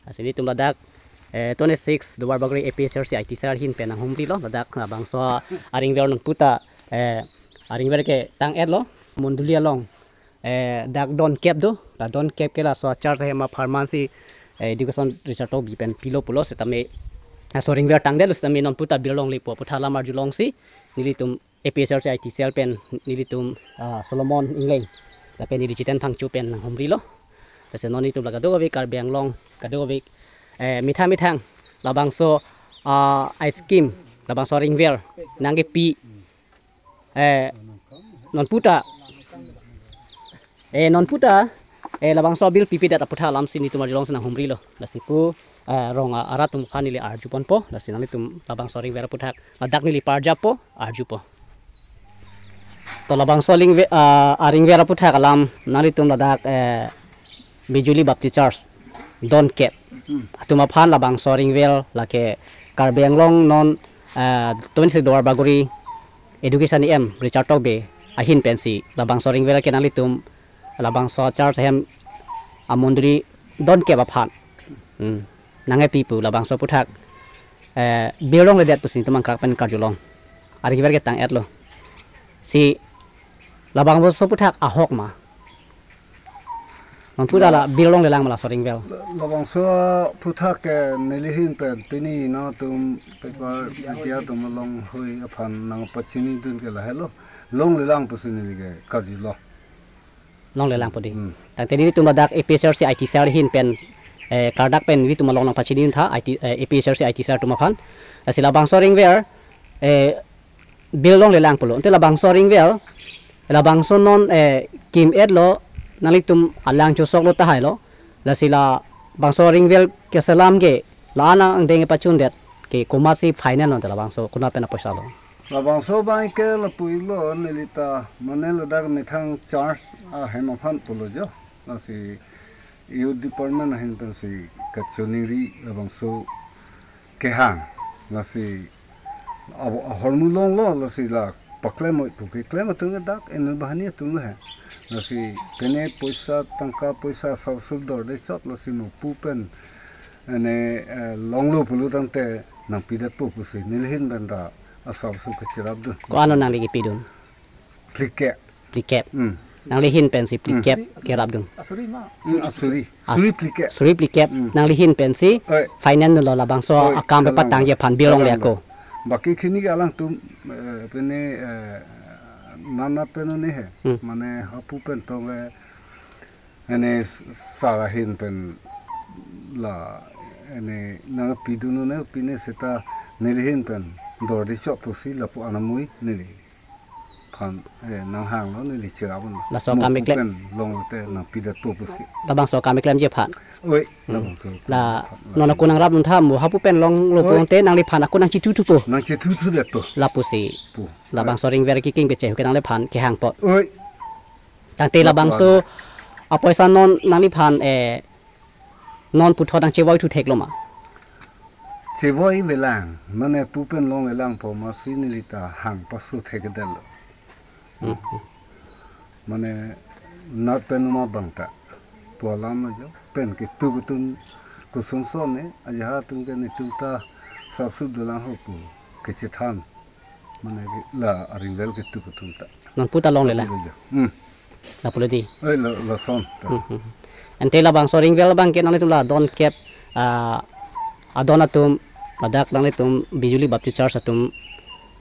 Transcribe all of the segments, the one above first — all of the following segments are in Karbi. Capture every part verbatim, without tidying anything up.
Lasi nelitum ladak eh, twenty-six Duarbagori A P H L C I T cell ahin pen nanghumrilo, ladak labangso aringver nonputa eh, aringver ke tang-etlo, mondoli along eh, dak donkep do, la donkep ke laso a-church ahem apharman si eh, education Richard Tokbi pen pilo pulo setame laso aringver tangdetlo setame nonputa bill longlepo aphuthak alam arjulongsi nelitum A P H L C I T cell pen nelitum ah, Solomon Engleng lapen neli Jiten Phangcho pen nanghumrilo. Lasi non nelitum la kadokave Karbi Anglong kadokave eh, methang methang labangso ah, a-scheme labangso aringver nangkepi eh, nonputa eh, nonputa eh, labangso bill pipedet aphuthak alamsi nelitum arjulongsi nanghumrilo. Lasi pu eh, rong a-, arat atum aphan neli arjuponpo. Lasi nanglitum labangso aringver aphuthak ladak neli parjappo, arjupo. To labangso alingve-, ah, aringver aphuthak alam nanglitum ladak eh, Bijuli Baptist Church donkep atum aphan labangso aringver lake Karbi Anglong non eh, twenty-six Duarbagori education E M Richard Tokbi ahin pensi labangso aringver ke nanglitum labangso a-church ahem amondoli donkep aphan hmm. Nangkepi pu labangso aphuthak eh, bill longledet pusi nelitum angkrak pen karjulong. Aringver ke tang-etlo. Si labangso aphuthak ahok ma? Nonputa la bill longlelang ma laso aringver? Labangso aphuthak ke neli ahin pen pini nangtum paper media atum along hui aphan nangpachinidun ke lahelo. Longlelang pusi neli ke karjulo. Longlelang po dei. Hmm. Tangte nelitum ladak A P H L C I T cell ahin pen eh, kardak pen nelitum along nangpachinidun tha I T, eh, A P H L C I T cell atum aphan. Lasi labangso aringver eh, bill longlelang pulo. Ante labangso aringver labangso non eh, kim-etlo, nanglitum alang chosoklo tahailo. Lasi labangso aringver keselam ke la-an angdeng pachundet ke komatsi finance non labangso konat pen apoisa lo? Labangso abang ke lapu-iklo, nelita mane ladak methang church ahem aphan pulo jo. Lasi youth department ahin pensi kachoningri labangso kehang. Lasi abo ahormu longlo, lasi la paklem oi pu keklem atum ke dak inut banghini atumlo he. Lasi pine poisa, tangka poisa asap sup dorde chot, lasi mo pu pen ene eh, longlo pulo tangte nangpidetpo pusi neli ahin pen ta asap sup kachirapdun. Ko-an lo nangli kepidun? Phlikep. Phlikep. Hmm. Nangli ahin pensi phlikep kerapdun? Hmm, asuri. As- Suri phlikep. Suri phlikep. Hmm. Nangli ahin pensi Oi. Finance dunlo labangso Oi, akam kalang. Patangji aphan bill longle Kalang. Ako. Baki khini ke alangtum eh, pine eh, nanat pen un-e he. Hmm. Mane hapu pen tong eh, ene sar ahin pen la ene nangpidun un-e, pine seta neli ahin pen dorde chot pusi lapu anamui neliphan eh, nanghanglo, neli chirapdunlo. Laso mo akam pu keklem. Pen longlote nangpidetpo pusi. Labangso akam keklemji aphan. Oi, Hmm. labangso La akam. Non ako nangrapdun tha mo hapu pen longlo Oi. Pulote nangliphan ako nangchethuthupo. Nangchethuthudet po. Lapusi. Pu. Labangso aringver keking peche ke nangliphan kehang apot. Oi. Tangte Lapu labangso an. Apoisa non nangliphan eh, non puthot nangchevoithu theklo ma? Chevoivelang, mane pu pen longlelang po amatsi nelita hang pasu thekdetlo. Hmm. Mane nat pen uma bang ta. Pu alam jo, pen ketuk atum kosonson ne, ajahak atum ke netum ta asap sup dolang ho pu kechethan. Mane ke la aringver ketuk atum ta. Non puta longlelang. Lapu jo. Hmm. Lapulo dei. Eh, la, lason ta. Hmm, hmm. Ante labangso aringver abang ke nanglitum la donkep ah, adon atum ladak nanglitum Bijuli Baptist Church atum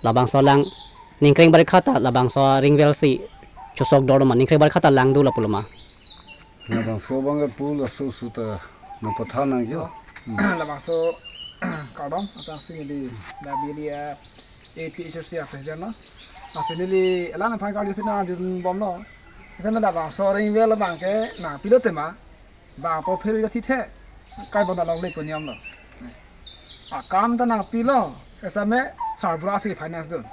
labangso alang ningkreng barikha ta labangso aringver si chosok dorlo ma, ningkreng barikha ta langdunlo pulo ma? Labangso abang ke pu laso su ta nangpathan nangjo. Hmm. Labangso kardom aphrangsi neli la Bijuli, eh, A P H L C a-president lo. Lasi neli elang aphan karjusi nangjunbomlo. Lasi labangso aringver abang ke nangpilo tema. Bang apot phir ya thithe. Kai bon along le pu niam lo. Akam ta nangpilo. Esame sarbura si finance dun.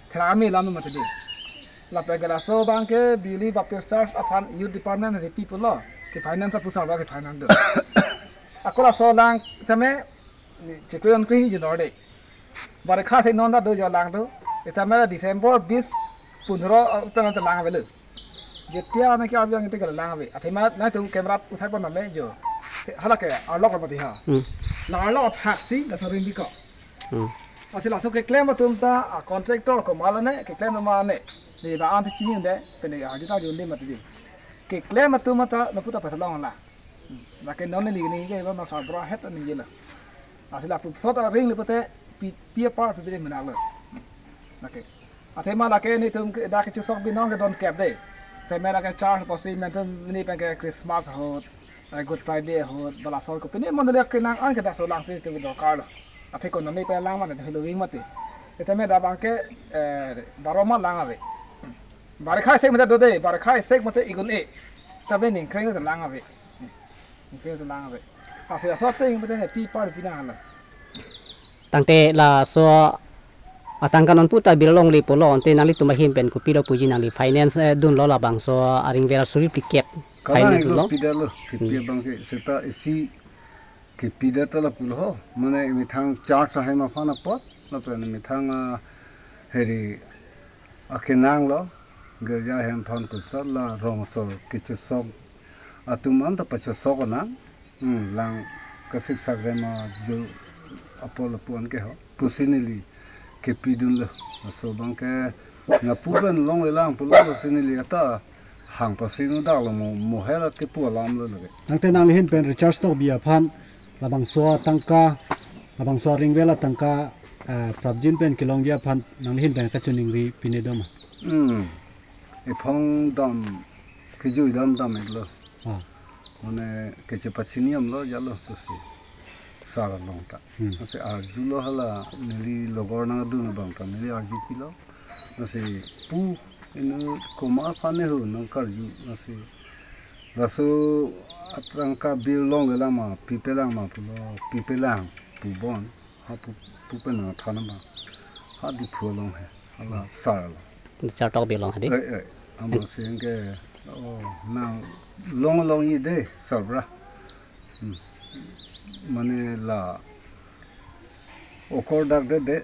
Thera ami lam mati di. Lapen ke laso abang ke Bijuli Baptist Church aphan youth department si pi pulo. Ke finance apu sarbura si finance dun. Ako laso alang tame chiklo jon kri ni jinor de. Barikha si non ta do jo lang do. Seta mera December bis pundro, uh, pen ta lang avelo. Jetia nangke abang te lang ave. Athema nangtum camera uthai pon name jo. Hala ke arlok lo pati ha. Hmm. La arlok athak si laso ring bikok. Hmm. Lasi laso keklem atum ta a contractor komat lo ne, keklem atum ma ne. Ne ba an pichini un-e, pene a jita jun de mati di. Keklem atum ta lapu ta pasalong la. Hmm. Lake non neli ningje ba ma sarbura het ningje la. Lasi lapuson aring le pute pi, pi apar pi pi menak lo. Lake. Athema lake netum ke dak kechesok binong ke don kep de. Athema lake church apotsi netum neli pen ke Christmas ahut, eh, Good Friday ahut, balason ko pine mon le kenang an ke dak so lang si tu dorkar lo. Athe ko neli pen lang mane helo wing mati. Athema dak abang ke, eh, baro ma lang ave. Barikha sek mate do de, barikha sek mate igun e. Tabe ningkreng lang ave. Ningkreng lang ave. Lasi laso ateng mate pi apar pi nang lo. Tangte laso atangka non puta birlongle pulo, ante nanglitum ahin pen kopilo puji nangli finance, eh, dunlo labangso aring ver suri pikep. Kalang finance iklo dunlo? Pidetlo, kepi Hmm. abang ke, seta isi kepidet ta lapulo ho. Mane methang church ahem aphan apot, lapen methang, ah, heri akenang lo, girja ahem aphan pusat la rongso kechesok atum an ta pachesok anang. Hmm, lang kasiksak rema jo apol apuan ke ho. Pusi neli kepidunlo. Laso abang ke lapu pen longle lang pulo pusi neli ata hang pasi nu dak lo mo, mo hela kepu alam lo lage. Tangte nangli ahin pen Richard Tokbi aphan labangso atangka, labangso aring ver atangka, eh, prapjin pen kelongji aphan nangli ahin pen kachiningri pine doma. Hmm. Ephong dam, kejui dam dam iklo. Ah. Mane kechepachini amlo jalo pusi sar along ta. Hmm. Lasi arjulo hala neli logor nangdun abang ta neli arjupilo. Lasi pu inut komat aphan ne ho nangkarju lasi. Laso atangka birlongle lang ma, pipe lang ma pulo, pipe lang pu bon. Ha pu, pu pen nangthan ma. Ha Diphu along he. Hala sar along. Richard Tokbi along hadi? Eh, eh. Amatsi ke, oh, nang longlong-i de sarbura. Hmm. Mane la okor dak de de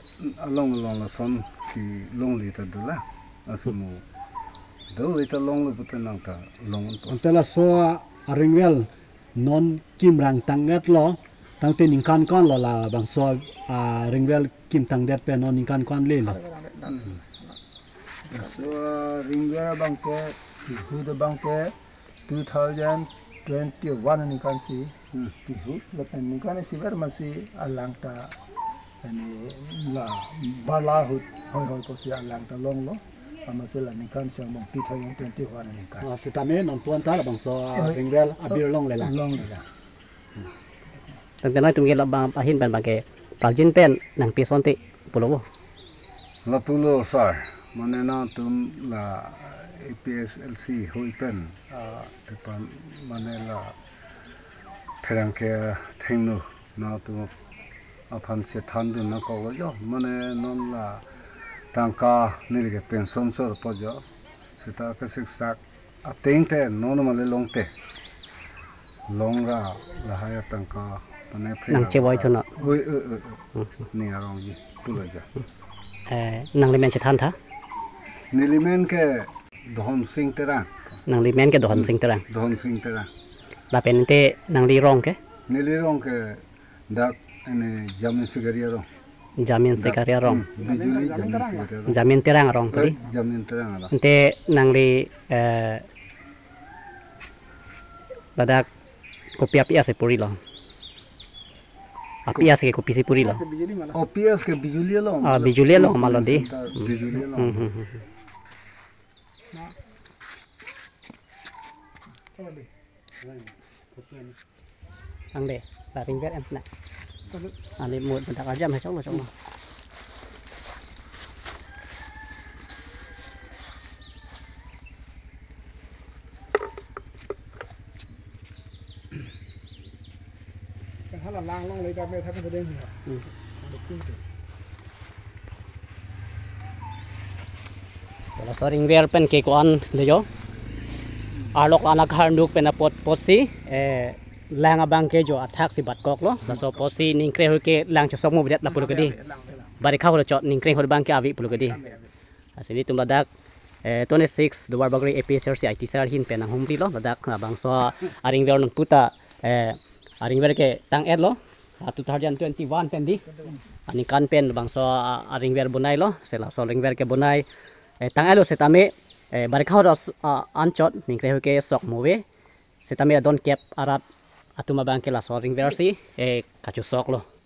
along along lason si longle ta dola. Asmo. Dole ta longlo pute nang ta long to. Ante laso aring ver non kim rang tangdet lo, tangte ningkan ko-an lo labangso aring ver kim tangdet pen non ningkan ko-an lelo? So, aring ver abang ke, pihu do abang ke, two thousand twenty-one aningkan si, Hmm. pihu, lapen ningkan isi ver masi alang ta, ani la bala ahut, hoi hoi ko si alang ta longlo, amatsi la ningkan si angbong two thousand twenty-one aningkan. Ah, sitame non puan ta labangso Hoi. aring ver abirlongle lang. Longle lang. Tangte nangtum ke labang ahin pen abang ke prapjin pen nangpi asonte pulo bo. Lapulo sar, mane nangtum la A P H L C hoi pen, ah, depan mane la pherangke thengno nangtum aphan chethandun nangkoklo jo, mane non la tangka neli ke pension sor po jo, seta kasiksak ateng te non male long te. Long ra lahai atangka mane free Nang ra chevoi ba. Thunang. Oi, oi, oi, oi. Hmm. Ni arong ji, pulo ja. Eh, nangli men chethan tha? Neli men ke Dohon Sing Terang. Nangli men ke Dohon Hmm. Sing Terang. Dohon Sing Terang. Lapen te nangli rong ke? Neli rong ke dak ene Jamin Sikaria rong. Jamin Dak, Sikaria rong. Hmm, Bijuli Jamin Sikaria rong. Jamin Terang rong Eh, puri. Jamin Terang rong. Ante nangli, eh, ladak kopi api ase purilo? Api Ko- ase ke kopi si purilo? Oh, P S ke Bijuli along. Ah, Bijuli along Bijuli malo di. Center, Hmm. Bijuli along. Hmm, hmm, hmm, hmm. Ang de, la ring ver em na. Ali mut dak arjam he choklo choklo. Kan hala lang longle kame thak deng. Hmm. Laso aring ver pen ke ko-an le jo. Arlok anak harnuk pen apot apotsi, eh, lang abang ke jo athak si batkoklo. Laso apotsi ningkreng ahut ke lang chesok mo bidat lapu lo ke di. Barikha ahut chot ningkreng ahut abang ke ave pulo ke di. Lasi nelitum ladak, eh, twenty-six Duarbagori A P H L C I T cell ahin pen nanghumrilo, ladak labangso aring ver non puta, eh, aringver ke tang-etlo, ah, two thousand twenty-one pen di. Aningkan pen bangso, ah, aringver bonailo, si laso aringver ke bonai, eh, tang-etlo setame, eh, barikha ahut, ah, anchot ningkrehoi ke sok move. Setame adon kep arat atum abang ke laso aringver si, eh, kachosoklo.